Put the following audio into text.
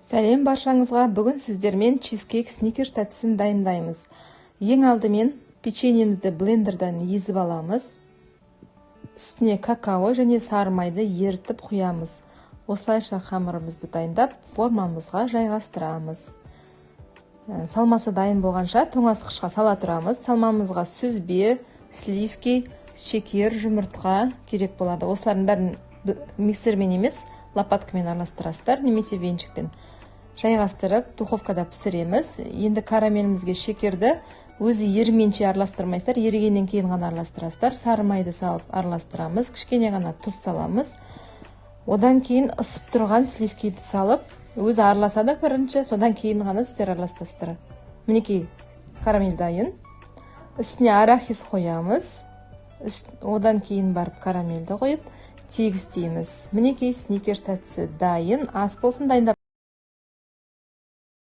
Сәлем баршаңызға! Бүгін сіздермен чизкейк Сникерс тәттісін дайындаймыз. Ең алдымен печеньемізді блендерден езіп аламыз. Үстіне какао және сары майды ерітіп құямыз. Осылайша қамырымызды дайындап, формамызға жайғастырамыз. Салмасы дайын болғанша тоңазытқышқа сала тұрамыз. Салмамызға сүзбе, сливки, шекер, жұмыртқа керек болады. Осылардың бәрін миксермен емес, лопаткамен араластырасыздар немесе венчикпен. Жайғастырып, духовкада пісіреміз. Енді карамелімізге шекерді өзі еріменше араластырмайсыздар, ерігеннен кейін ғана араластырасыздар. Сары майды салып араластырамыз, кішкене ғана тұз саламыз. Одан кейін ысып тұрған сливкиді салып, өзі араласады бірінші, содан кейін ғана сіздер араластырасыздар. Мінекей, карамель дайын. Үстіне арахис қоямыз. Одан кейін барып карамельді қойып, тегістейміз. Мінекей, Сникерс тәттісі дайын. Ас болсын дайындап.